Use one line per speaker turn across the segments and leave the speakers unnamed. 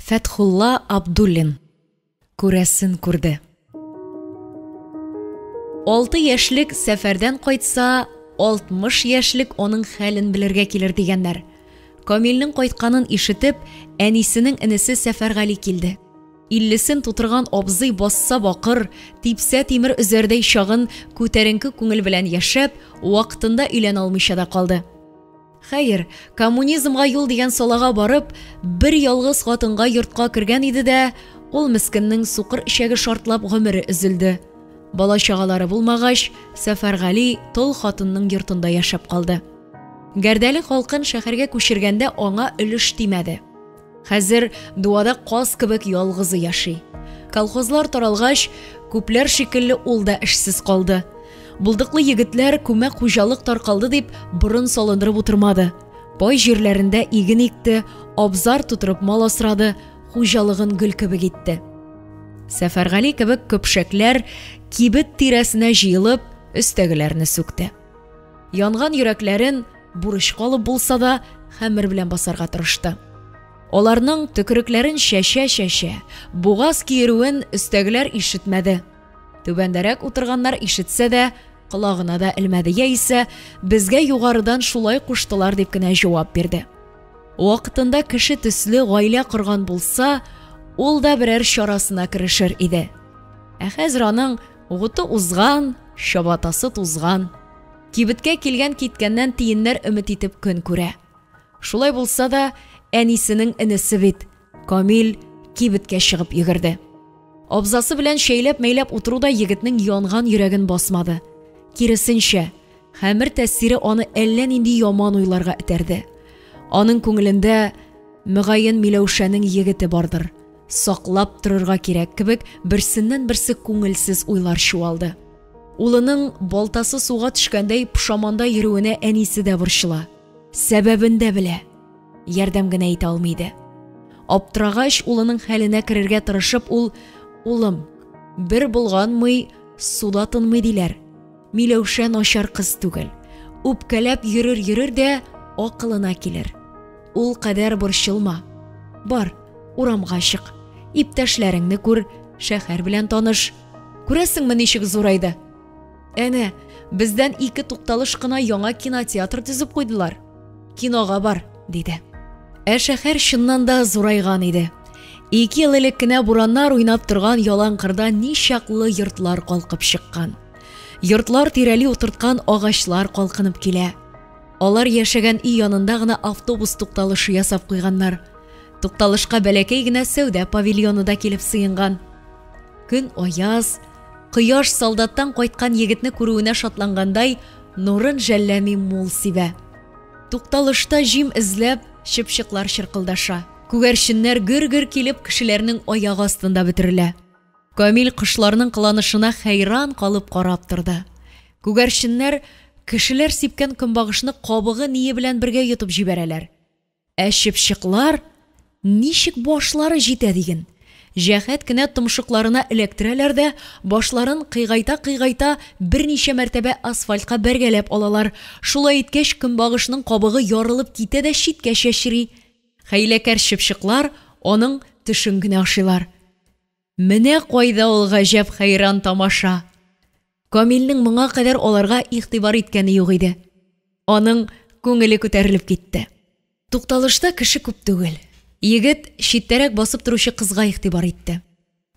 Фәтхулла Абдуллин күрәсен күрде. 6 яшьлек сәфәрдән кайтса, 60 яшьлек аның хәлен белергә килер дигәннәр. Камилнең кайтканын ишетеп, әнисенең энесе Сәфәргали килде. Иллесен тутырган абзый басса бакыр, типсә тимер өзәрдәй чагын күтәренке күңел белән яшәп, вакытында өйләнә алмыйча да калды. Хәер, коммунизмга юл дигән салага барып, бер ялгыз хатынга йортка кергән иде дә, ул мескеннең сукыр эчәге шартлап гомере өзелде. Бала-чагалары булмагач, Сәфәргали тол хатынның йортында яшәп калды. Гәрдәле халкын шәһәргә күчергәндә аңа өлеш тимәде. Хәзер дуада каз кебек ялгызы яши. Колхозлар таралгач, күпләр шикелле ул да эшсез калды. Булдыклы егетләр күмәк хуҗалык таркалды дип борын салындырып утырмады. Пай җирләрендә иген икте, абзар тутырып мал асрады, хуҗалыгын гөл кебек итте. Сәфәргали кебек көпшәкләр кибет тирәсенә җыелып, өстәгеләрне сүкте. Янган йөрәкләрен бурычка алып булса да, хәмер белән басарга тырышты. Аларның төкерекләрен чәчә-чәчә, бугаз киерүен өстәгеләр ишетмәде. Түбәндәрәк утырганнар ишетсә дә, колагына да элмәде яисә безгә югарыдан шулай куштылар дип кенә җавап бирде. Вакытында кеше төсле гаилә корган булса, ул да берәр чарасына керешер иде. Ә хәзер аның Гуты узган, чабатасы тузган. Кибеткә килгән-киткәннән тиеннәр өмет итеп көн күрә. Шулай булса да, әнисенең энесе бит, Камил кибеткә чыгып йөгерде. Абзасы белән чәйләп-мәйләп утыру да егетнең янган йөрәген басмады. Киресенчә, хәмер тәэсире аны әллә нинди яман уйларга этәрде. Аның күңелендә, мөгаен, Миләүшәнең егете бардыр. Саклап торырга кирәк кебек берсеннән-берсе күңелсез уйлар чуалды. Улының балтасы суга төшкәндәй пошаманда йөрүенә әнисе дә борчыла. Сәбәбен дә белә. Ярдәм генә итә алмый иде. Аптырагач, улының хәленә керергә тырышып, ул: "Улым, бер болганмый, суда тынмый диләр. Миләүшә начар кыз түгел. Үпкәләп йөрер-йөрер дә акылына килер. Ул кадәр борчылма. Бар, урамга чык. Иптәшләреңне күр, шәһәр белән таныш. Күрәсеңме, ничек зурайды? Әнә, бездән ике тукталыш кына яңа кинотеатр төзеп куйдылар. Кинога бар, диде. Ә шәһәр чыннан да зурайган иде. Ике ел элек кенә бураннар уйнап торган ялан кырда ничаклы йортлар калкып чыккан. Йортлар тирәли утырткан агачлар калкынып килә. Алар яшәгән өй янында гына автобус тукталышы ясап куйганнар. Тукталышка бәләкәй генә сәүдә павильоны да килеп сыенган. Көн аяз, кояш солдаттан кайткан егетне күрүенә шатлангандай, нурын жәлләми мул сибә. Тукталышта җим эзләп, чыпчыклар чыркылдаша. Күгәрченнәр гөр-гөр килеп кешеләрнең аяк астында бөтерелә. Камил кошларның кыланышына хәйран калып карап торды. Күгәрченнәр кешеләр сипкән көнбагышны кабыгы-ние белән бергә йотып җибәрәләр. Ә чыпчыклар ничек башлары җитә диген. Җәһәт кенә томшыкларына эләктерәләр дә, башларын кыйгайта-кыйгайта берничә мәртәбә асфальтка бәргәләп алалар. Шулай иткәч, көнбагышның кабыгы ярылып китә дә читкә чәчри. Хәйләкәр чыпчыклар аның төшен генә ашыйлар. Менә кайда ул гаҗәп хәйран тамаша! Камилнең моңа кадәр аларга игътибар иткәне юк иде. Аның күңеле күтәрелеп китте. Тукталышта кеше күп түгел. Егет читтәрәк басып торучы кызга игътибар итте.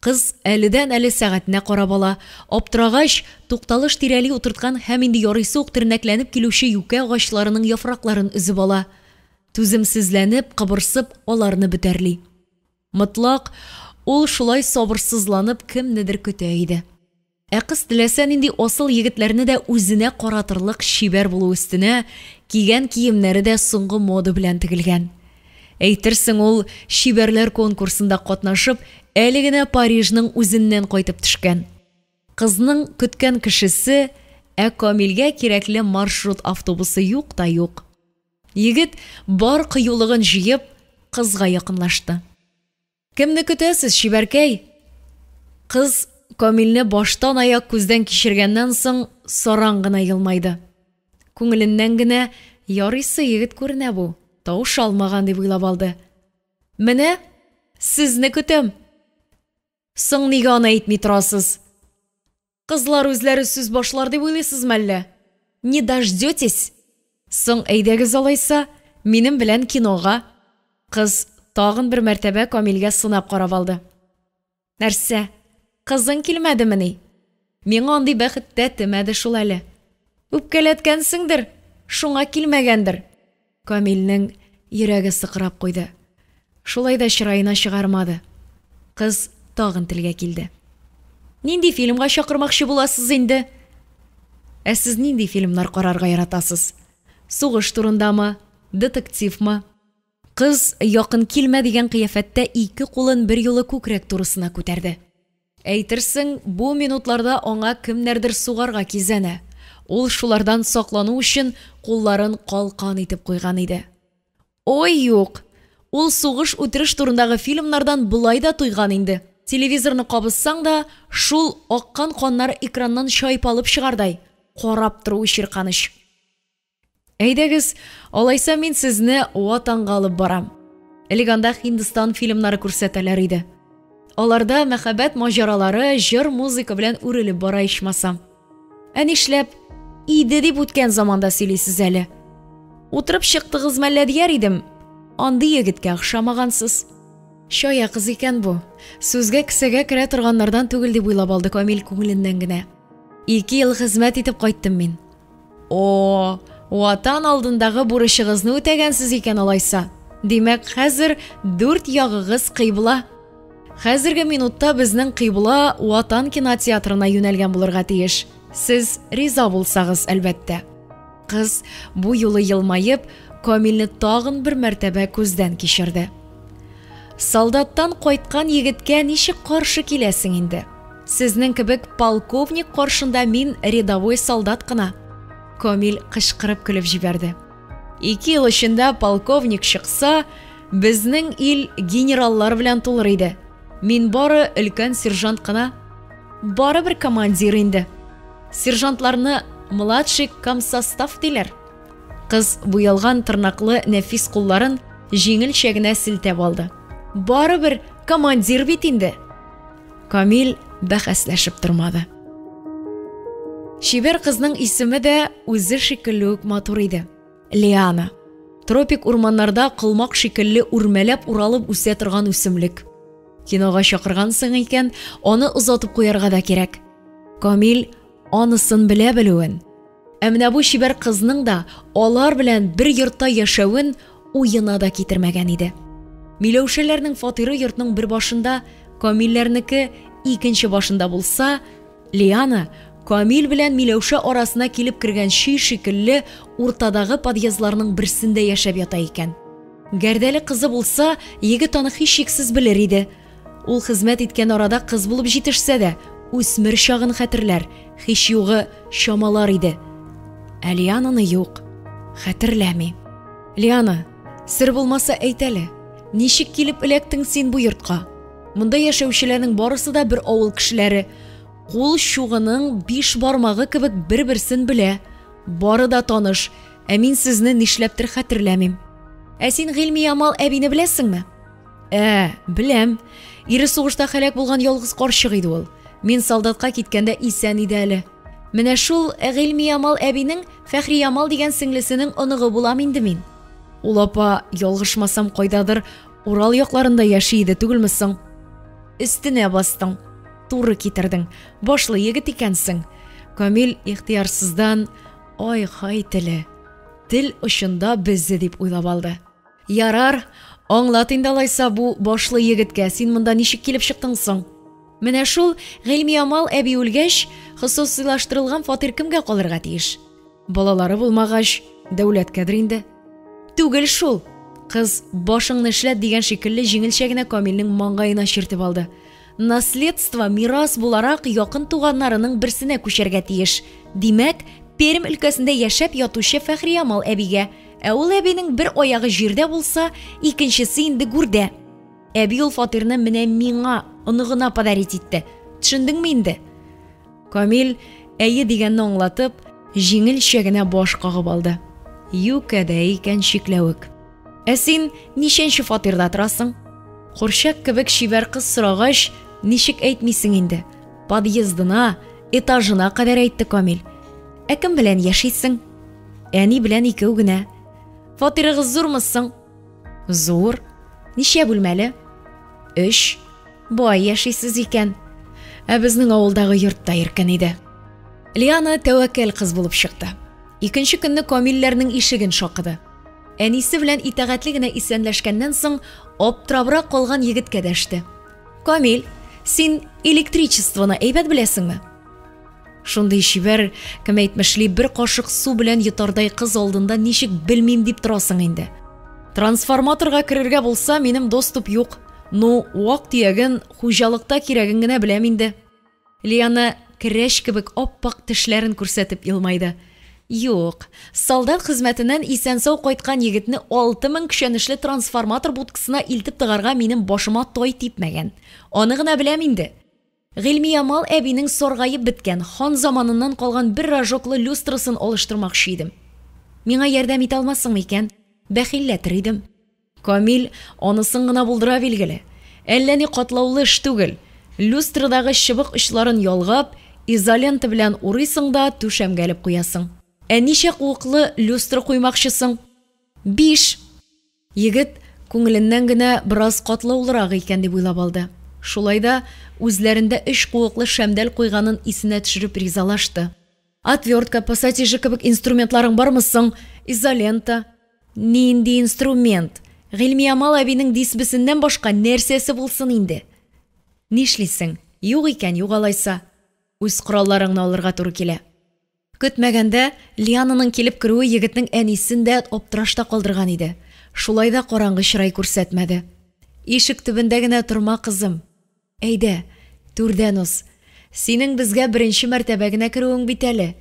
Кыз әледән-әле сәгатенә карап ала, аптырагач, тукталыш тирәли утырткан һәм инде ярыйсы ук тернәкләнеп килүче юкә агачларының яфракларын өзеп ала. Түземсезләнеп, кыбырсып, аларны бөтәрли. Мотлак, ул шулай сабырсызланып кемнедер көтә иде. Ә кыз теләсә нинди асыл егетләрне дә үзенә каратырлык чибәр булу өстенә, кигән киемнәре дә соңгы мода белән тегелгән. Әйтерсең ул чибәрләр конкурсында катнашып, әле генә Парижның үзеннән кайтып төшкән. Кызның көткән кешесе, ә Камилгә кирәкле маршрут автобусы юк та юк. Егет, бар кыюлыгын җыеп, кызга якынлашты. Кемне көтәсез, чибәркәй? Кыз Камилне баштан-аяк күздән кичергәннән соң саран гына елмайды. Күңеленнән генә ярыйсы егет күренә бу, тавыш алмаган дип уйлап алды. Менә Сезне көтәм. Соң нигә аны әйтми торасыз? Кызлар үзләре сүз башлар дип уйлыйсызмы әллә? Не дождетесь? Соң әйдәгез алайса, минем белән кинога. Кыз тагын бер мәртәбә Камилгә сынап карап алды. Нәрсә, кызың килмәдемени? Миңа андый бәхет тәтемәде шул әле. Үпкәләткәнсеңдер, шуңа килмәгәндер. Камилнең йөрәге сыкрап куйды. Шулай да чыраена чыгармады. Кыз тагын телгә килде. Нинди фильмга чакырмакчы буласыз инде? Ә сез нинди фильмнар карарга яратасыз? Сугыш турындамы, детективмы? Кыз якын килмә дигән кыяфәттә ике кулын берьюлы күкрәк турысына күтәрде. Әйтерсең, бу минутларда аңа кемнәрдер сугарга кизәнә, ул шулардан саклану өчен кулларын калкан итеп куйган иде. Ой, юк! Ул сугыш-үтереш турындагы фильмнардан болай да туйган инде. Телевизорны кабызсаң да, шул аккан каннар экраннан чайпалып чыгардай, карап торуы чирканыч. Әйдәгез, алайса мин сезне Ватанга алып барам. Элек анда Һиндстан фильмнары күрсәтәләр иде. Аларда мәхәббәт маҗаралары җыр-музыка белән үрелеп бара ичмасам. Ә нишләп иде дип үткән заманда сөйлисез әле? Утырып чыктыгыз мәллә дияр идем. Андый егеткә охшамагансыз. Чая кыз икән бу. Сүзгә кесәгә керә торганнардан түгел дип уйлап алды Камил күңеленнән генә. Ике ел хезмәт итеп кайттым мин. О, Ватан алдындагы бурычыгызны үтәгәнсез икән алайса. Димәк, хәзер дүрт ягыгыз кыйбла. Хәзерге минутта безнең кыйбла Ватан кинотеатрына юнәлгән булырга тиеш. Сез риза булсагыз, әлбәттә. Кыз бу юлы елмаеп, Камилне тагын бер мәртәбә күздән кичерде. Солдаттан кайткан егеткә ничек каршы киләсең инде? Сезнең кебек полковник каршында мин рядовой солдат кына. Камил кычкырып көлеп җибәрде. Ике ел эчендә полковник чыкса, безнең ил генераллар белән тулыр иде. Мин бары өлкән сержант кына. Барыбер командир инде. Сержантларны младший комсостав диләр. Кыз буялган тырнаклы нәфис кулларын җиңелчә генә селтәп алды. Барыбер командир бит инде. Камил бәхәсләшеп тормады. Чибәр кызның исеме дә үзе шикелле үк матур иде. Лиана. Тропик урманнарда колмак шикелле үрмәләп уралып үсә торган үсемлек. Кинога чакыргансың икән, аны озатып куярга да кирәк. Камил анысын белә белүен. Ә менә бу чибәр кызның да алар белән бер йортта яшәвен уена да китермәгән иде. Миләүшәләрнең фатиры йортның бер башында, Камилләрнеке икенче башында булса, Лиана Камил белән Миләүшә арасына килеп кергән чөй шикелле уртадагы подъездларның берсендә яшәп ята икән. Гәрдәле кызы булса, егет аны һичшиксез белер иде. Ул хезмәт иткән арада кыз булып җитешсә дә, үсмер чагын хәтерләр, һич югы чамалар иде. Ә Лиананы юк, хәтерләми. Лиана, сер булмаса әйт әле, ничек килеп эләктең син бу йортка? Монда яшәүчеләрнең барысы да бер авыл кешеләре. Кул чугының биш бармагы кебек бер-берсен белә. Бары да таныш, ә мин сезне нишләптер хәтерләмим. Ә син Гыйльмиямал әбине беләсеңме? Ә, беләм. Ире сугышта һәлак булган ялгыз карчык иде ул. Мин солдатка киткәндә исән иде әле. Менә шул Гыйльмиямал әбинең Фәхриямал дигән сеңлесенең оныгы булам инде мин. Ул апа, ялгышмасам, кайдадыр Урал якларында яши иде түгелме соң? Өстенә бастың. Туры китердең. Башлы егет икәнсең. Камил ихтыярсыздан ай-хай теле. Тел очында безе дип уйлап алды. Ярар, аңлат инде алайса бу башлы егеткә, син монда ничек килеп чыктың соң? Менә шул Гыйльмиямал әби үлгәч, хосусыйлаштырылган фатир кемгә калырга тиеш? Балалары булмагач, дәүләткәдер инде. Түгел шул. Кыз, башыңны эшләт дигән шикелле җиңелчә генә Камилнең маңгаена чиртеп алды. Наследство мирас буларак якын туганнарының берсенә күчәргә тиеш. Димәк, Пермь өлкәсендә яшәп ятучы Фәхриямал әбигә. Ә ул әбинең бер аягы җирдә булса, икенчесе инде гүрдә. Әби ул фатирны менә миңа, оныгына подарить итте. Төшендеңме инде? Камил, әйе дигәнне аңлатып, җиңелчә генә баш кагып алды. Юкәдә икән чикләвек. Ә син ничәнче фатирда торасың? Курчак кебек чибәр кыз сорагач, ничек әйтмисең инде? Подъездына, этажына кадәр әйтте Камил. Ә кем белән яшисең? Әни белән икәү генә. Фатирыгыз зурмы соң? Зур. Ничә бүлмәле? Өч. Бай яшисез икән. Ә безнең авылдагы йорт та иркен иде. Лиана тәвәккәл кыз булып чыкты. Икенче көнне Камилләрнең ишеген шакыды. Әнисе белән итагатьле генә исәнләшкәннән соң, аптырабрак калган егеткә дәште. Камил, син электричествоны әйбәт беләсеңме? Шундый чибәр, кем әйтмешли, бер кашык су белән йотардай кыз алдында ничек белмим дип торасың инде. Трансформаторга керергә булса, минем доступ юк. Ну, вак-төяген, хуҗалыкта кирәген генә беләм инде. Лиана керәч кебек ап-ак тешләрен күрсәтеп елмайды. Юк, солдат хезмәтеннән исән-сау кайткан егетне 6000 көчәнешле трансформатор будкасына илтеп тыгарга минем башыма тай типмәгән. Аны гына беләм инде. Гыйльмиямал әбинең саргаеп беткән, хан заманыннан калган бер рожоклы люстрасын алыштырмакчы идем. Миңа ярдәм итә алмассыңмы икән? Бәхилләтер идем. Камил анысын гына булдыра, билгеле. Әллә ни катлаулы эш түгел. Люстрадагы чыбык очларын ялгап, изолента белән урыйсың да түшәмгә элеп куясың. Ә ничә куыклы люстра куймакчысың? Биш! Егет күңеленнән генә бераз катлаулырак икән дип уйлап алды. Шулай да үзләрендә өч куыклы шәмдәл куйганын исенә төшереп ризалашты. Отвертка, пассатижи кебек инструментларың бармы соң? Изолента. Нинди инструмент? Гыйльмиямал әбинең дисбесеннән башка нәрсәсе булсын инде? Нишлисең? Юк икән, юк алайса. Үз коралларыңны алырга туры килә. Көтмәгәндә Лиананың килеп керүе егетнең әнисен дә аптырашта калдырган иде. Шулай да караңгы чырай күрсәтмәде. Ишек төбендә генә торма, кызым. Әйдә, түрдән уз. Синең безгә беренче мәртәбә генә керүең бит әле.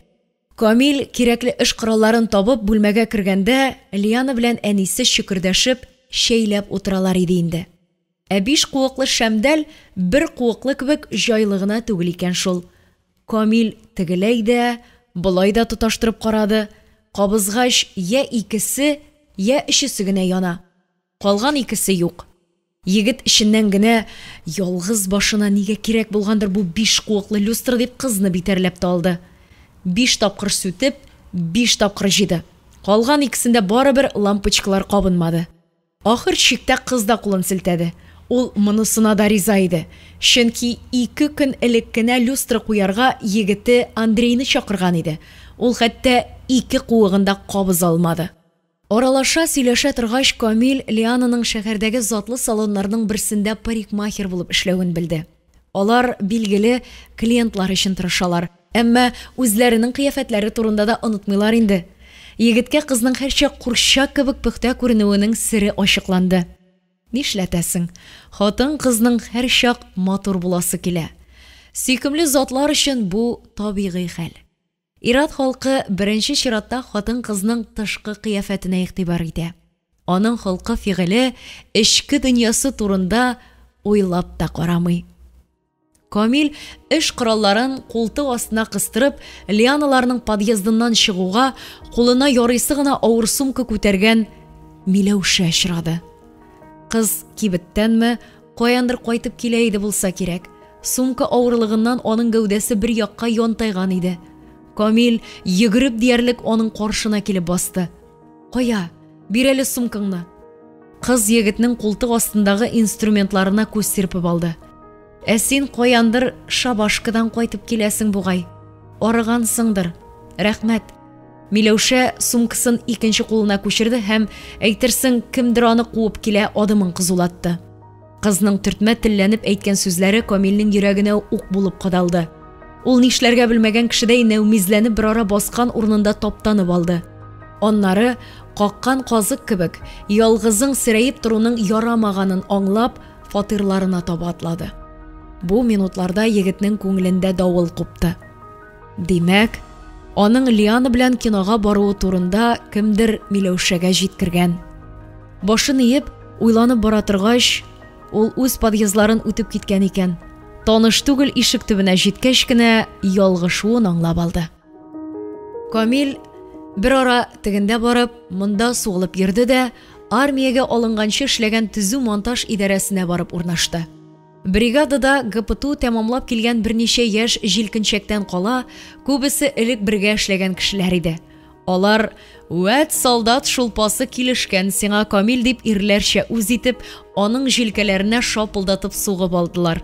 Камил, кирәкле эш коралларын табып, бүлмәгә кергәндә, Лиана белән әнисе чөкердәшеп, чәйләп утыралар иде инде. Ә биш куыклы шәмдәл бер куыклы кебек җайлы гына түгел икән шул. Камил тегеләй дә, болай да тоташтырып карады, кабызгач, йә икесе, йә өчесе генә яна. Калган икесе юк. Егет эченнән генә, Ялгыз башына нигә кирәк булгандыр бу биш куыклы люстра дип кызны битәрләп тә алды. Биш тапкыр сүтеп, биш тапкыр җыйды. Калган икесендә барыбер лампочкалар кабынмады. Ахыр чиктә кыз да кулын селтәде. Ул монысына да риза иде. Чөнки ике көн элек кенә люстра куярга егете Андрейны чакырган иде. Ул хәтта ике куыгын да кабыза алмады. Аралаша, сөйләшә торгач, Камил Лиананың шәһәрдәге затлы салоннарның берсендә парикмахер булып эшләвен белде. Алар, билгеле, клиентлар өчен тырышалар, әмма үзләренең кыяфәтләре турында да онытмыйлар инде. Егеткә кызның һәрчак курчак кебек пөхтә күренүенең сере ачыкланды. Нишләтәсең, хатын-кызның һәрчак матур буласы килә. Сөйкемле затлар өчен бу табигый хәл. Ир-ат халкы беренче чиратта хатын-кызның тышкы кыяфәтенә игътибар итә. Аның холкы-фигыле, эчке дөньясы турында уйлап та карамый. Камил эш коралларын култык астына кыстырып, Лианаларның подъездыннан чыгуга, кулына ярыйсы гына авыр сумка күтәргән Миләүшә очрады. Кыз кибеттәнме, каяндыр кайтып килә иде булса кирәк. Сумка авырлыгыннан аның гәүдәсе бер якка янтайган иде. Камил йөгереп диярлек аның каршына килеп басты. Кая, бир әле сумкаңны. Кыз егетнең култык астындагы инструментларына күз сирпеп алды. Ә син каяндыр шабашкадан кайтып киләсең бугай. Арыгансыңдыр. Рәхмәт. Миләүшә сумкасын икенче кулына күчерде һәм, әйтерсең, кемдер аны куып килә, адымын кызулатты. Кызның төртмә телләнеп әйткән сүзләре Камилнең йөрәгенә ук булып кадалды. Ул нишләргә белмәгән кешедәй нәүмизләнеп берара баскан урынында таптанып алды. Аннары, каккан казык кебек, ялгызың серәеп торуның ярамаганын аңлап, фатирларына таба атлады. Бу минутларда егетнең күңелендә давыл купты. Димәк, аның Лиана белән кинога баруы турында кемдер Миләүшәгә җиткергән. Башын иеп, уйланып бара торгач, ул үз подъездларын үтеп киткән икән. Таныш түгел ишек төбенә җиткәч кенә ялгышуын аңлап алды. Камил бер ара тегендә барып, монда сугылып йөрде дә, армиягә алынганчы эшләгән төзү-монтаж идарәсенә барып урнашты. Бригадада ГПТУ тәмамлап килгән берничә яшь җилкенчәктән кала, күбесе элек бергә эшләгән кешеләр иде. Алар, Вәт солдат шулпасы килешкән сиңа, Камил, дип ирләрчә үз итеп, аның җилкәләренә шапылдатып сугып алдылар.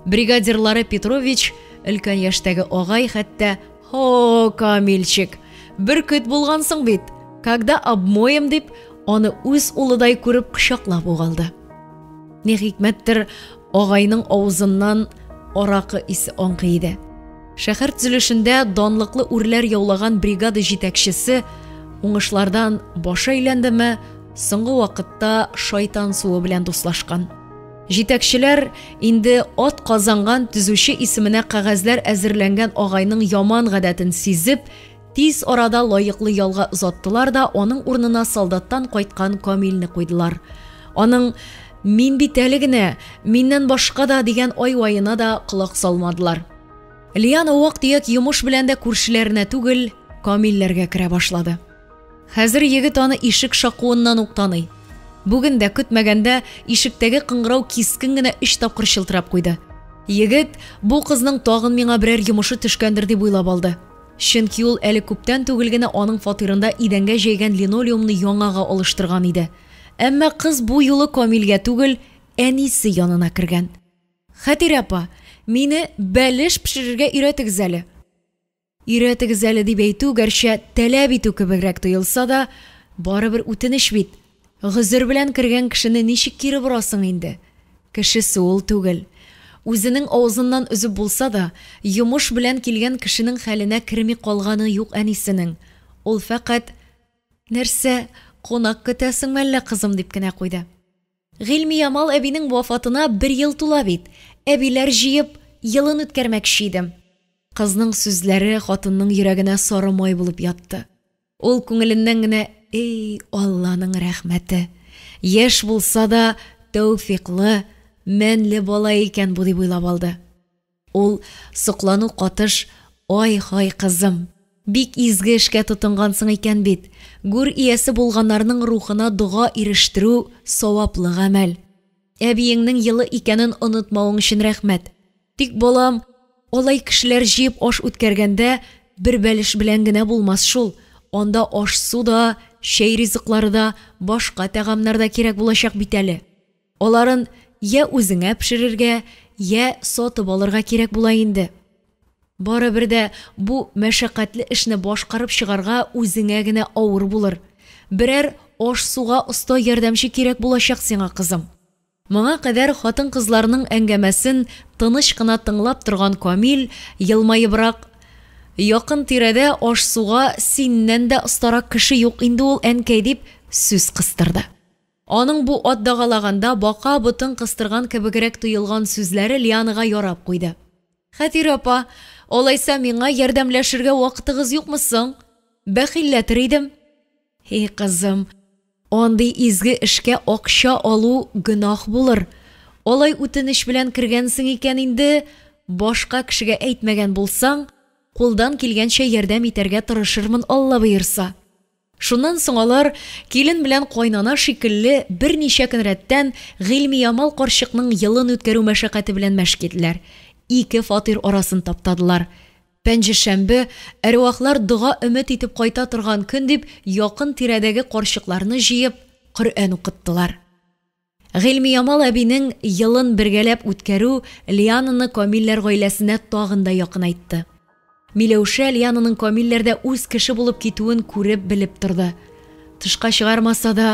Бригадирлары Петрович, өлкән яшьтәге агай, хәтта Һо, Камильчик, бөркет булгансың бит, когда обмоем, дип, аны үз улыдай күреп кочаклап ук алды. Ни хикмәттер, агайның авызыннан аракы исе аңкый иде. Шәһәр төзелешендә данлыклы үрләр яулаган бригада җитәкчесе уңышлардан башы әйләндеме, соңгы вакытта шайтан суы белән дуслашкан. Җитәкчеләр инде ат казанган төзүче исеменә кәгазьләр әзерләнгән агайның яман гадәтен сизеп, Тиз арада лаеклы ялга озаттылар да аның урынына солдаттан кайткан Камилне куйдылар. Аның Мин бит әле генә, миннән башка да дигән ай-ваена да колак салмадылар. Лиана вак-төяк йомыш белән дә күршеләренә түгел, Камилләргә керә башлады. Хәзер егет аны ишек шакуыннан ук таный. Бүген дә көтмәгәндә ишектәге кыңгырау кискен генә өч тапкыр чылтырап куйды. Егет, бу кызның тагын миңа берәр йомышы төшкәндер дип уйлап алды. Чөнки ул әле күптән түгел генә аның фатирында идәнгә җәйгән линолеумны яңага алыштырган иде. Әмма кыз бу юлы Камилгә түгел, әнисе янына кергән. Хәтирә апа, мине бәлеш пешерергә өйрәтегез әле. Өйрәтегез әле дип әйтү, гәрчә таләп итү кебегрәк тоелса да, барыбер үтенеч бит. Гозер белән кергән кешене ничек кире борасың инде? Кешесе ул түгел. Үзенең авызыннан өзеп булса да, йомыш белән килгән кешенең хәленә керми калганы юк әнисенең. Ул фәкать, Нәрсә, кунак көтәсеңме әллә, кызым, дип кенә куйды. Гыйльмиямал әбинең вафатына бер ел тула бит, әбиләр җыеп, елын үткәрмәкче идем. Кызның сүзләре хатынның йөрәгенә сары май булып ятты. Ул күңеленнән генә, Эй, Алланың рәхмәте! Яшь булса да, тәүфикълы, мәнле бала икән бу, дип уйлап алды. Ул, соклану катыш, Ай-һай, кызым, бик изге эшкә тотынгансың икән бит, гүр иясе булганнарның рухына дога ирештерү, саваплы гамәл. Әбиеңнең елы икәнен онытмавың өчен рәхмәт. Тик, балам, алай кешеләр җыеп аш үткәргәндә, бер бәлеш белән генә булмас шул, анда аш-су да, чәй ризыклары да, башка тәгамнар да кирәк булачак бит әле. Аларын йә үзеңә пешерергә, йә сатып алырга кирәк була инде. Барыбер дә бу мәшәкатьле эшне башкарып чыгарга үзеңә генә авыр булыр. Берәр аш-суга оста ярдәмче кирәк булачак сиңа, кызым. Моңа кадәр хатын-кызларның әңгәмәсен тыныч кына тыңлап торган Камил, елмаебрак, Якын-тирәдә аш-суга синнән дә остарак кеше юк инде ул, әнкәй, дип сүз кыстырды. Аның бу ат дагалаганда бака ботын кыстырган кебегрәк тоелган сүзләре Лианага ярап куйды. Хәтирә апа, алайса миңа ярдәмләшергә вакытыгыз юкмы соң? Бәхилләтер идем. Һи, кызым, Андый изге эшкә акча алу гөнаһ булыр. Алай үтенеч белән кергәнсең икән инде, башка кешегә әйтмәгән булсаң, кулдан килгәнчә ярдәм итәргә тырышырмын, Алла боерса. Шуннан соң алар, килен белән кайнана шикелле, берничә көн рәттән Гыйльмиямал карчыкның елын үткәрү мәшәкате белән мәш килделәр, ике фатир арасын таптадылар. Пәнҗешәмбе, әрвахлар дога өмет итеп кайта торган көн дип, якын-тирәдәге карчыкларны җыеп, Коръән укыттылар. Гыйльмиямал әбинең елын бергәләп үткәрү Лиананы Камилләр гаиләсенә тагын да якынайтты. Миләүшә Лиананың Камилләрдә үз кеше булып китүен күреп-белеп торды. Тышка чыгармаса да,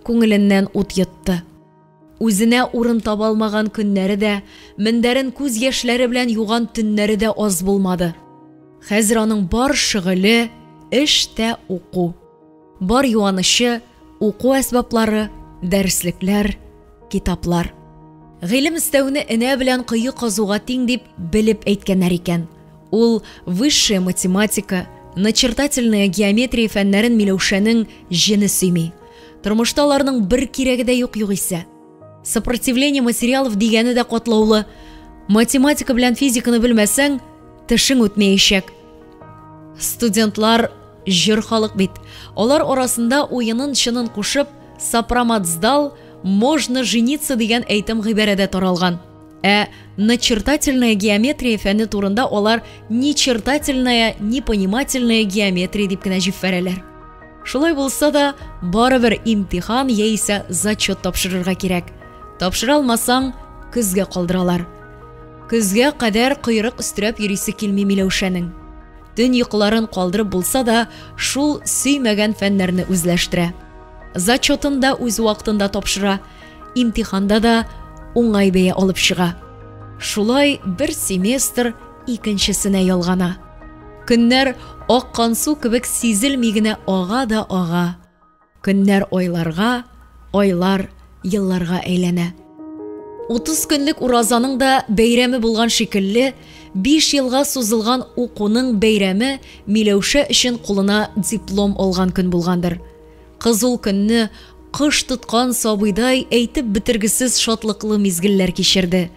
күңеленнән ут йотты. Үзенә урын таба алмаган көннәре дә, мендәрен күз яшьләре белән юган төннәре дә аз булмады. Хәзер аның бар шөгыле, эш тә уку. Бар юанычы, уку әсбаплары, дәреслекләр, китаплар. Гыйлем эстәүне энә белән кое казуга тиң дип белеп әйткәннәр икән. Ул высшая математика, начертательная геометрия фәннәрен Миләүшәнең җене сөйми. Тормышта аларның бер кирәге дә юк югыйсә. Сопротивление материалов дигәне дә катлаулы. Математика белән физиканы белмәсәң, тешең үтмәячәк. Студентлар җыр халык бит. Алар арасында уенын-чынын кушып, сопромат сдал, можно жениться дигән әйтем-гыйбарә дә таралган. Ә начертательная геометрия фәне турында алар ничертательная, непонимательная геометрия дип кенә җиффәрәләр. Шулай булса да, барыбер имтихан яисә зачет тапшырырга кирәк. Тапшыра алмасаң, көзгә калдыралар. Көзгә кадәр койрык өстерәп йөрисе килми Миләүшәнең. Төн йокыларын калдырып булса да, шул сөймәгән фәннәрне үзләштерә. Зачетын да үз вакытында тапшыра, имтиханда да уңай бәя алып чыга. Шулай бер семестр икенчесенә ялгана. Көннәр аккан су кебек сизелми генә ага да ага. Көннәр айларга, айлар елларга әйләнә. 30 көнлек уразаның да бәйрәме булган шикелле, 5 елга сузылган укуның бәйрәме Миләүшә өчен кулына диплом алган көн булгандыр. Кыз ул көнне кош тоткан сабыйдай әйтеп бетергесез шатлыклы мизгелләр кичерде.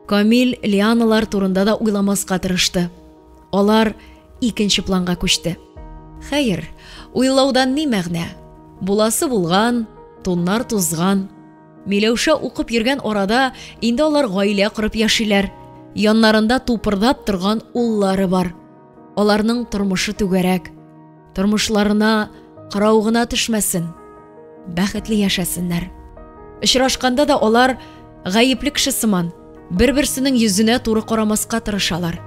Камил Лианалар турында да уйламаска тырышты. Алар икенче планга күчте. Хәер, уйлаудан ни мәгънә? Буласы булган, туннар тузган. Миләүшә укып йөргән арада инде алар гаилә корып яшиләр. Яннарында тупырдап торган уллары бар. Аларның тормышы түгәрәк. Тормышларына кырау гына төшмәсен. Бәхетле яшәсеннәр. Очрашканда да алар гаепле кеше сыман, бер-берсенең йөзенә туры карамаска тырышалар.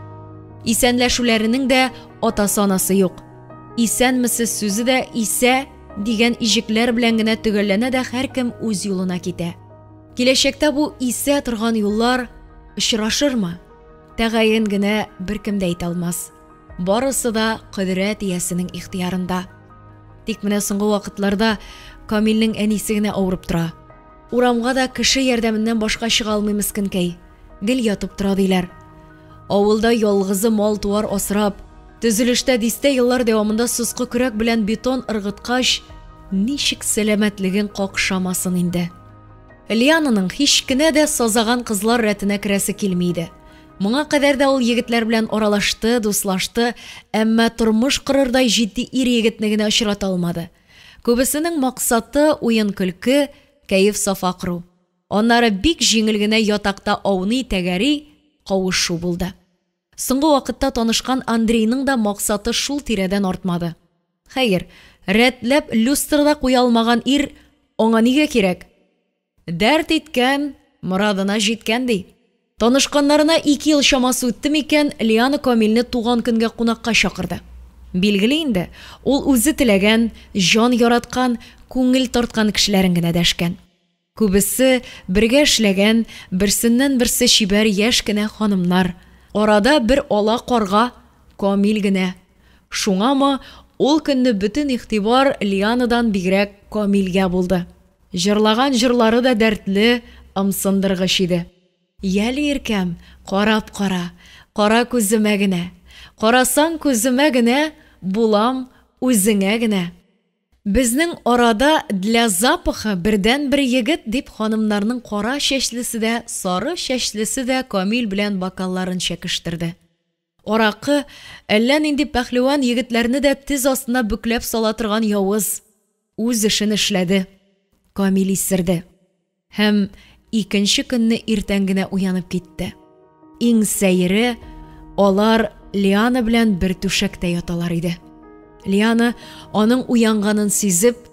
Исәнләшүләренең дә атасы-анасы юк. Исәнмесез сүзе дә исә дигән иҗекләр белән генә төгәлләнә дә һәркем үз юлына китә. Киләчәктә бу исә торган юллар очрашырмы? Тәгаен генә беркем дә әйтә алмас. Барысы да кодрәт иясенең ихтыярында. Тик менә соңгы вакытларда Камилнең әнисе генә авырып тора. Урамга да кеше ярдәменнән башка чыга алмый мескенкәй. Гел ятып тора диләр. Авылда ялгызы мал-туар асрап, төзелештә дистә еллар дәвамында соскы көрәк белән бетон ыргыткач, ничек сәламәтлеген какшамасын инде. Лиананың һич кенә дә сазаган кызлар рәтенә керәсе килми иде. Моңа кадәр дә ул егетләр белән аралашты, дуслашты, әмма тормыш корырдай җитди ир-егетне генә очрата алмады. Күбесенең максаты, уен-көлке, кәеф-сафа кору. Аннары бик җиңел генә ятакта ауный-тәгәри, кавышу булды. Соңгы вакытта танышкан Андрейның да максаты шул тирәдән артмады. Хәер, рәтләп люстра да куя алмаган ир аңа нигә кирәк? Дәрт иткән, морадына җиткән, ди. Танышканнарына ике ел чамасы үтте микән, Лиана Камилне туган көнгә кунакка чакырды. Билгеле инде, ул үзе теләгән, җан яраткан, күңел тарткан кешеләрен генә дәшкән. Күбесе бергә эшләгән, берсеннән-берсе чибәр яшь кенә ханымнар. Арада бер ала карга, Камил генә. Шуңамы, ул көнне бөтен игътибар Лианадан бигрәк Камилгә булды. Җырлаган җырлары да дәртле, ымсындыргыч иде. Яле, иркәм, карап кара, кара күземә генә. Карасаң күземә генә, булам үзеңә генә. Безнең арада для запаха бердәнбер егет, дип ханымнарның кара чәчлесе дә, сары чәчлесе дә Камил белән бокалларын чәкештерде. Аракы, әллә нинди пәһлеван егетләрне дә тез астына бөкләп сала торган явыз. Үз эшен эшләде. Камил исерде. Һәм икенче көнне иртән генә уянып китте. Иң сәере, алар Лиана белән бер түшәктә яталар иде. Лиана, аның уянганын сизеп,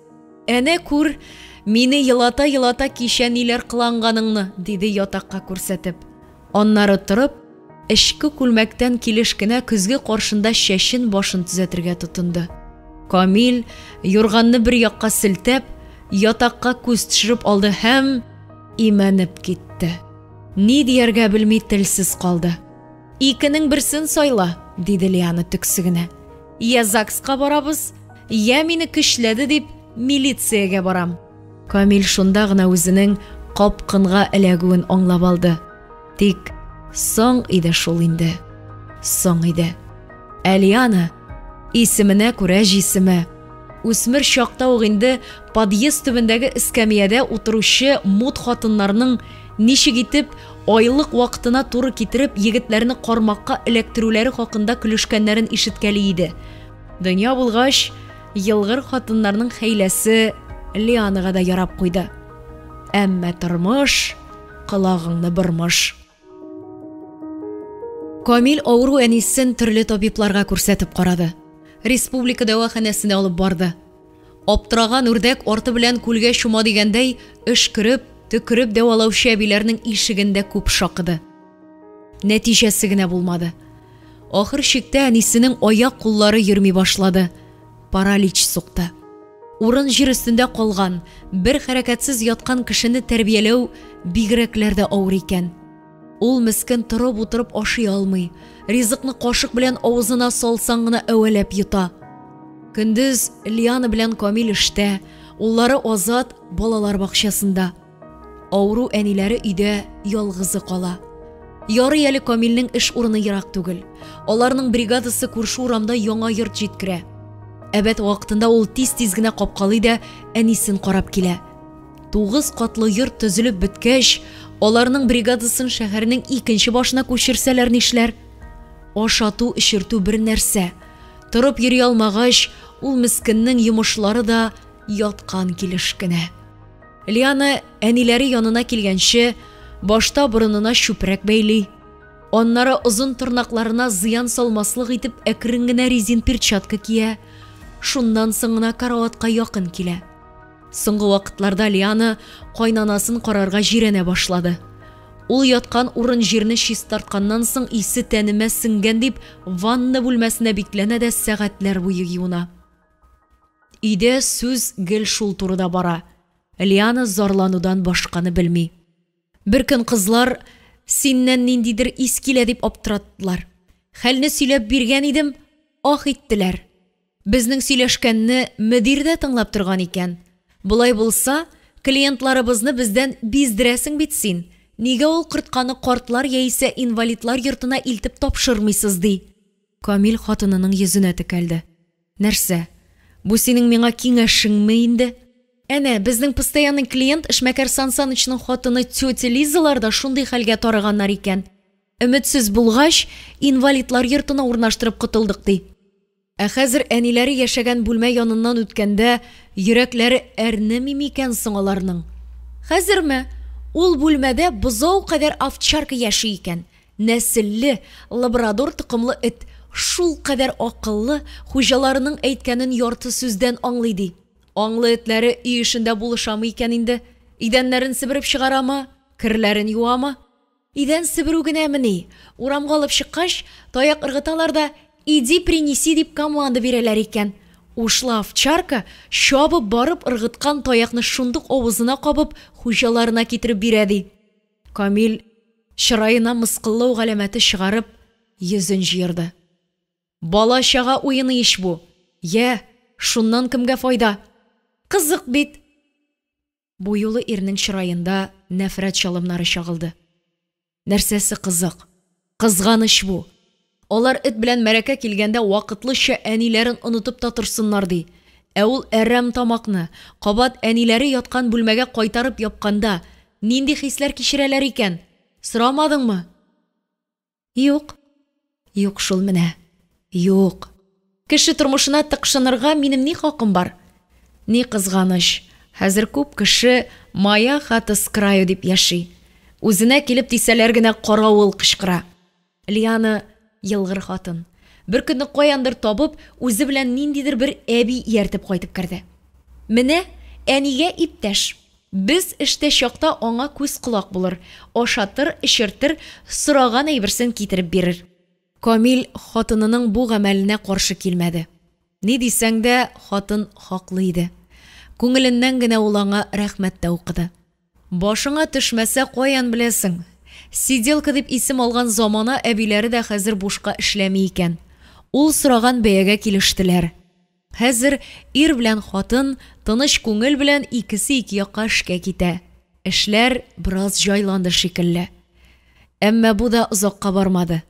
Әнә күр, мине елата-елата кичә ниләр кыланганыңны, диде ятакка күрсәтеп. Аннары торып, эчке күлмәктән килеш кенә көзге каршында чәчен-башын төзәтергә тотынды. Камил, юрганны бер якка селтәп, ятакка күз төшереп алды һәм имәнеп китте. Ни дияргә белми телсез калды. Икенең берсен сайла, диде Лиана төксе генә. Йә ЗАГСка барабыз, йә мине көчләде дип, милициягә барам. Камил шунда гына үзенең капкынга эләгүен аңлап алды. Тик соң иде шул инде. Соң иде. Ә Лиана, исеменә күрә җисеме. Үсмер чакта ук инде подъезд төбендәге эскәмиядә утыручы мут хатыннарның ничек итеп айлык вакытына туры китереп егетләрне кармакка эләктерүләре хакында көлешкәннәрен ишеткәли иде. Дөнья булгач, елгыр хатыннарның хәйләсе Лианага да ярап куйды. Әмма тормыш колагыңны бормыш. Камил авыру әнисен төрле табибларга күрсәтеп карады. Республика дәваханәсенә алып барды. Аптыраган үрдәк арты белән күлгә чума дигәндәй, өшкереп, төкереп дәвалаучы әбиләрнең ишеген дә күп шакыды. Нәтиҗәсе генә булмады. Ахыр чиктә әнисенең аяк-куллары йөрми башлады. Паралич сукты. Урын-җир өстендә калган, бер хәрәкәтсез яткан кешене тәрбияләү бигрәкләр дә авыр икән. Ул мескен торып утырып ашый алмый, ризыкны кашык белән авызына салсаң гына әвәләп йота. Көндез Лиана белән Камил эштә, уллары Азат балалар бакчасында. Авыру әниләре өйдә ялгызы кала. Ярый әле Камилнең эш урыны ерак түгел. Аларның бригадасы күрше урамда яңа йорт җиткерә. Әбәт вакытында ул тиз-тиз генә капкалый да әнисен карап килә. Тугыз катлы йорт төзелеп беткәч, аларның бригадасын шәһәрнең икенче башына күчерсәләр нишләр? Ашату-эчертү бер нәрсә. Торып йөри алмагач, ул мескеннең йомышлары да яткан килеш кенә. Лиана әниләре янына килгәнче, башта борынына чүпрәк бәйли, аннары озын тырнакларына зыян салмаслык итеп әкрен генә резин перчатка кия, шуннан соң гына караватка якын килә. Соңгы вакытларда Лиана кайнанасын карарга җирәнә башлады. Ул яткан урын-җирне чистартканнан соң исе тәнемә сеңгән дип, ванна бүлмәсенә бикләнә дә сәгатьләр буе юына. Өйдә сүз гел шул турыда бара. Лиана зарланудан башканы белми. Беркөн кызлар, синнән ниндидер ис килә дип аптыраттылар. Хәлне сөйләп биргән идем, ах иттеләр. Безнең сөйләшкәнне мөдир дә тыңлап торган икән. Болай булса, клиентларыбызны бездән биздерәсең бит син. Нигә ул кортканы картлар яисә инвалидлар йортына илтеп тапшырмыйсыз, ди. Камил хатынының йөзенә текәлде. Нәрсә, бу синең миңа киңәшеңме инде? Әнә, безнең постоянный клиент эшмәкәр Сан Санычның хатыны тетя Лизалар да шундый хәлгә тарыганнар икән. Өметсез булгач, инвалидлар йортына урнаштырып котылдык, ди. Ә хәзер әниләре яшәгән бүлмә яныннан үткәндә йөрәкләре әрнеми микән соң аларның? Хәзерме? Ул бүлмәдә бозау кадәр овчарка яши икән. Нәселле, лабрадор токымлы эт, шулкадәр акыллы, хуҗаларының әйткәнен ярты сүздән аңлый, ди. Аңлы этләре өй эшендә булышамы икән инде? Идәннәрен себереп чыгарамы? Керләрен юамы? Идән себерү генәмени? Урамга алып чыккач, таяк ыргыталар да, Иди принеси дип команда бирәләр икән. Ушлы овчарка, чабып барып ыргыткан таякны шундук авызына кабып, хуҗаларына китереп бирә, ди. Камил, чыраена мыскыллау галәмәте чыгарып, йөзен җыерды. Бала-чага уены ич бу. Йә, шуннан кемгә файда? Кызык бит! Бу юлы ирнең чыраенда нәфрәт чалымнары чагылды. Нәрсәсе кызык? Кызганыч бу. Алар эт белән мәрәкә килгәндә вакытлыча әниләрен онытып та торсыннар, ди. Ә ул әрәм тамакны, кабат әниләре яткан бүлмәгә кайтарып япканда, нинди хисләр кичерәләр икән? Сорамадыңмы? Юк. Юк шул менә. Юк. Кеше тормышына тыкшынырга минем ни хакым бар? Ни кызганыч, хәзер күп кеше моя хата с краю дип яши. Үзенә килеп тисәләр генә каравыл кычкыра. Лиана, елгыр хатын, беркөнне каяндыр табып, үзе белән ниндидер бер әби ияртеп кайтып керде. Менә әнигә иптәш. Без эштә чакта аңа күз-колак булыр, ашатыр, эчертер, сораган әйберсен китереп бирер. Камил хатынының бу гамәленә каршы килмәде. Ни дисәң дә, хатын хаклы иде. Күңеленнән генә ул аңа рәхмәт тә укыды. Башыңа төшмәсә, каян беләсең? Сиделка дип исем алган замана әбиләре дә хәзер бушка эшләми икән. Ул сораган бәягә килештеләр. Хәзер ир белән хатын тыныч күңел белән икесе ике якка эшкә китә. Эшләр бераз җайланды шикелле. Әмма бу да озакка бармады.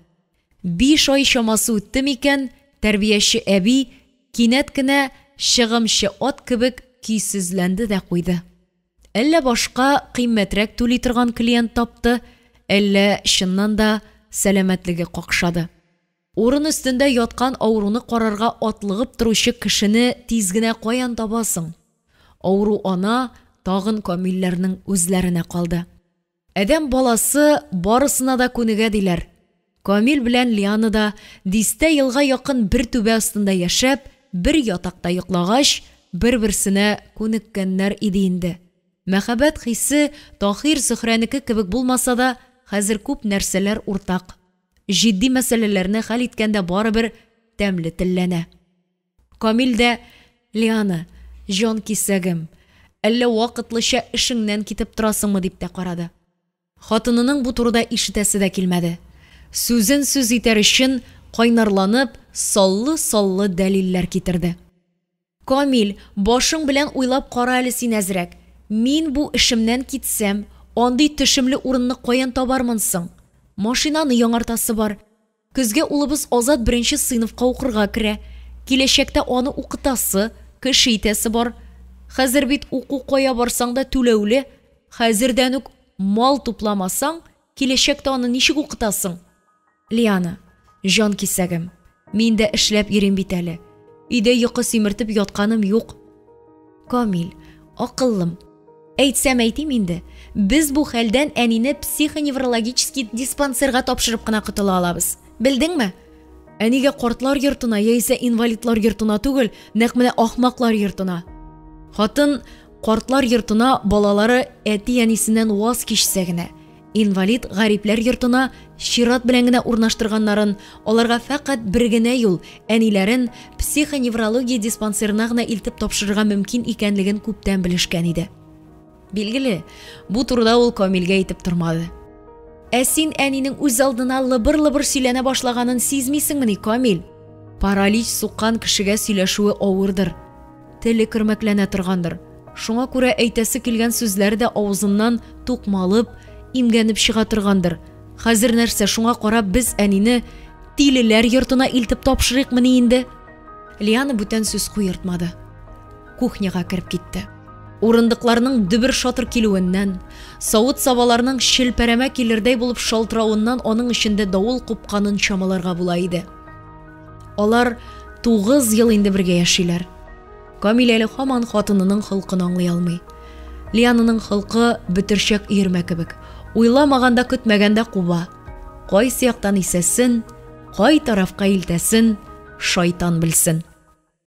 Биш ай чамасы үтте микән, тәрбияче әби кинәт кенә чыгымчы ат кебек көйсезләнде дә куйды. Әллә башка кыйммәтрәк түли торган клиент тапты, әллә чыннан да сәламәтлеге какшады. Урын өстендә яткан авыруны карарга атлыгып торучы кешене тиз генә каян табасың? Авыру ана тагын Камилләрнең үзләренә калды. Адәм баласы барысына да күнегә, диләр. Камил белән Лиана да, дистә елга якын бер түбә астында яшәп, бер ятакта йоклагач, бер-берсенә күнеккәннәр иде инде. Мәхәббәт хисе Таһир-Зөһрәнеке кебек булмаса да, хәзер күп нәрсәләр уртак. Җитди мәсьәләләрне хәл иткәндә барыбер тәмле телләнә. Камил дә, Лиана, җанкисәгем, әллә вакытлыча эшеңнән китеп торасыңмы, дип тә карады. Хатынының бу турыда ишетәсе дә килмәде. Сүзен сүз итәр өчен, кайнарланып, саллы-саллы дәлилләр китерде. Камил, башың белән уйлап кара әле син әзрәк. Мин бу эшемнән китсәм, андый төшемле урынны каян табармын соң? Машинаны яңартасы бар. Көзгә улыбыз Азат беренче сыйныфка укырга керә. Киләчәктә аны укытасы, кеше итәсе бар. Хәзер бит уку кая барсаң да түләүле. Хәзердән үк мал тупламасаң, киләчәктә аны ничек укытасың? Лиана, җан кисәгем, мин дә эшләп йөрим бит әле. Өйдә йокы симертеп ятканым юк. Камил, акыллым, әйтсәм әйтим инде, без бу хәлдән әнине психоневрологический диспансерга тапшырып кына котыла алабыз. Белдеңме? Әнигә картлар йортына яисә инвалидлар йортына түгел, нәкъ менә ахмаклар йортына. Хатын картлар йортына балалары әти-әнисеннән ваз кичсә генә, Инвалид гарипләр йортына чират белән генә урнаштырганнарын, аларга фәкать бер генә юл, әниләрен психоневрология диспансерына гына илтеп тапшырырга мөмкин икәнлеген күптән белешкән иде. Билгеле, бу турыда ул Камилгә әйтеп тормады. Ә син әнинең үз алдына лыбыр-лыбыр сөйләнә башлаганын сизмисеңмени, Камил? Паралич суккан кешегә сөйләшүе авырдыр. Теле көрмәкләнә торгандыр. Шуңа күрә әйтәсе килгән сүзләре дә авызыннан тукмалып, имгәнеп чыга торгандыр. Хәзер нәрсә, шуңа карап без әнине тилеләр йортына илтеп тапшырыйкмыни инде? Лиана бүтән сүз куертмады. Кухняга кереп китте. Урындыкларның дөбер-шатыр килүеннән, савыт-сабаларның челпәрәмә килердәй булып шалтыравыннан аның эчендә давыл купканын чамаларга була иде. Алар 9 ел инде бергә яшиләр. Камил әле һаман хатынының холкын аңлый алмый. Лиананың холкы бөтерчәк өермә кебек. Уйламаганда, көтмәгәндә куба. Кайсы яктан исәсен, кай тарафка илтәсен шайтан белсен.